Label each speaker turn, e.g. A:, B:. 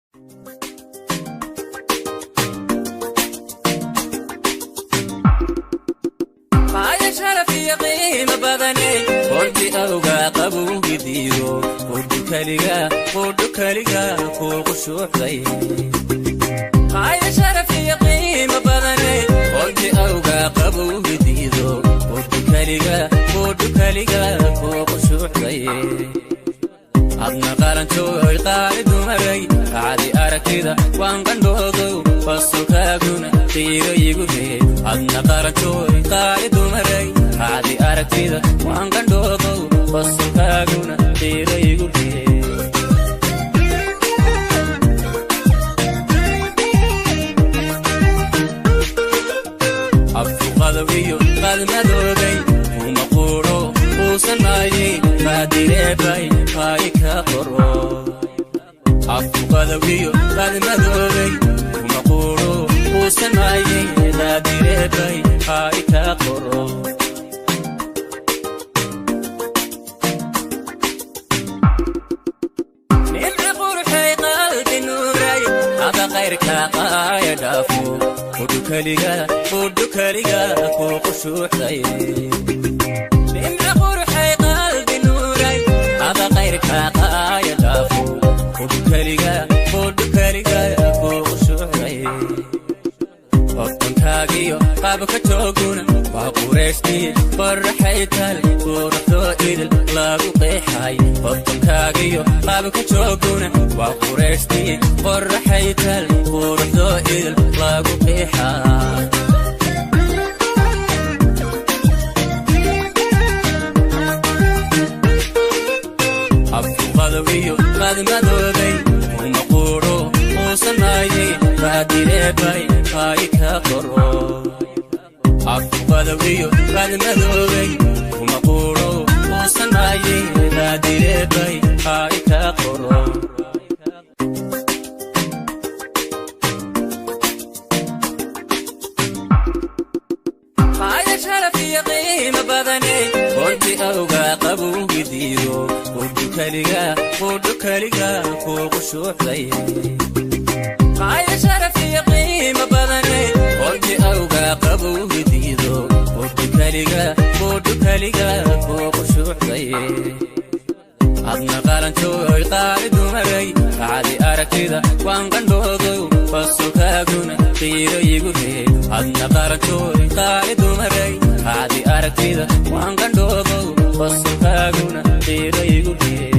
A: Qaaya sharaf iyo qiimo badane, qolki awgaa qabowgidiido, qudhu keliga, qudhu keliga kuu qushuucday. Qaaya sharaf iyo qiimo badane, qolki awgaa qabowgidiido, qudhu keliga, qudhu keliga kuu qushuucday. Adna qalanjooy qaali dumaray, kacdi aragtida waan qandhoodow, fasulkaaguna qiiro igu reey. Adna qalanjooy qaali dumaray, kacdi aragtida waan qandhoodow, fasulkaaguna qiiro igu reey. Afku iyo qadmadoobay kuma quudho uusan maayey, qaadireebay qaayi ka qoro. Afku qadawiyo qadmadoobay kuma quudho uusan maayey, qaadireebay qaayi ka qoro. Nimci qurxay qalbi nuuray, hada qayrka qaaya dhaafo, qudhu keliga, qudhu keliga kuu qushuucday. Nimci qurxay qalbi nuuray, hada qayrka qaaya dhaafo, qudhu keliga, qudhu keliga kuu qushuucday. Qofkankaagiyo qaabka jooguna waa qureeshtii qoraxay tal, quruxdoo idil lagu qeexay. Qofkankaagiyo qaabka jooguna waa qureeshtii qoraxay tal, quruxdoo idil lagu qeexay. Afku qadow iyo qadmadoobay kuma quudho uusan maayey, qaadireebay qaayi ka qoro. Afku qadow iyo qadmadoobay kuma quudho uusan maayey, qaadireebay qaayi ka qoro. Qaaya sharaf iyo qiimo badane, qolki awgaa qabowgidiido, qudhu keliga, qudhu keliga kuu qushuucday. Qaaya sharaf iyo qiimo badane, qolki awgaa qabowgidiido, qudhu keliga, qudhu keliga kuu qushuucday. Adna qalanjooy qaali dumaray, kacdi aragtida waan qandhoodow, fasulkaaguna qiiro igu reey. Adna qalanjooy qaali dumaray, kacdi aragtida waan qandhoodow, fasulkaaguna qiiro igu reey.